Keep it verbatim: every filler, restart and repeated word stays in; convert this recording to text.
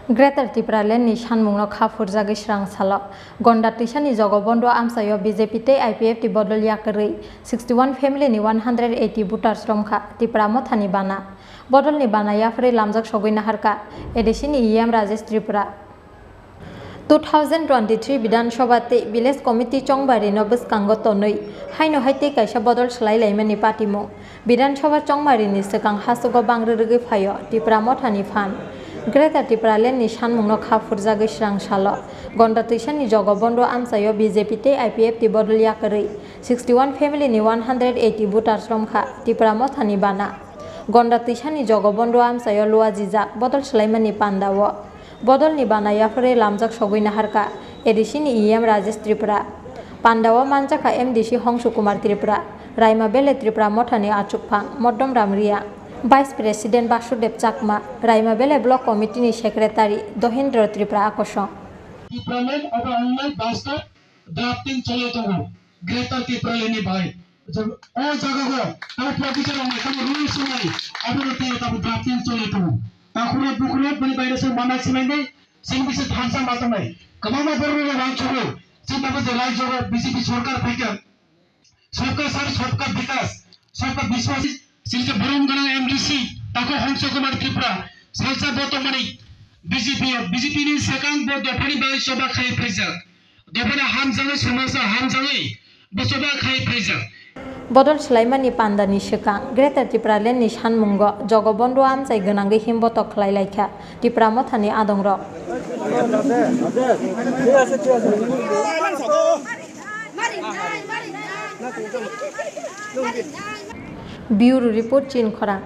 Greater Tipraland ni sanmungno kha phurjagwi srang salo. Gonda twisani Jogobondo amchaio B J P tei I P F T bodol yakarwi sixty one family ni one hundred eighty voters romkha Tipra Mothani bana. Bodolni bana yapharwi lamjak sogwi naharkha A D C ni E M Rajesh Tripura. Two thousand twenty-three Bidhan Sabha tei Village Committee chongbarino bwskango tonwi haino hai tei kaisa bodol swlai laimani patimung. Bidhan Sabha chongmarini swkang hachugo bang rwrwgwi phaio Tipra Mothani phan. Greater Tipraland ni sanmungno kha phurjagwi srang salo. Gonda twisani Jogobondo amchaio B J P tei I P F T bodol yakarwi sixty one family ni one hundred eighty voters romkha Tipra Mothani bana. Gonda twisani Jogobondo amchaio luajijak bodol swlaimani pandao. Bodolni bana yapharwi lamjak sogwi naharkha A D C ni E M Rajesh Tripura. Pandao manjakha M D C Hongsu Kumar Tripura, Raima Bele Tripura Mothani achukphang Moddom Ramria, Vice President Basudev Chakma, Raima Bele Block Committee ni Secretary Dohindra Tripura akosong. Tipraland obo ongnai bus stop drafting cholai tongo. Greater Tipraland ni bai. O jaga go, tamo politician rok nai, tamo rules rok nai, abo rok tei tamo drafting cholai tongo. Takhurok bukhurok bini baire se manai sinai nai, sini bisi thansa ma tongnai. Kwbangma borok rok rang chukro, sini tamo je raijo rok B J P sorkar phaikha, sabka sath, sabka vikas, sabka vishwas, sini je borom gwnang M D C, tako Hongsu Kumar Tripura, salsa bo tongmani B J P, B J P ni swkang bo dophani bai choba khai phaijak. Dophani hamjagwi, somajno hamjagwi bo choba khai phaijak. Bodol swlaimani pandani swkang Greater Tipraland ni sanmungo Jogobondo amchai gwnangwi himbotok khlai laikha Tipra Mothani adongrok. Bureau Report, Chinkhorang.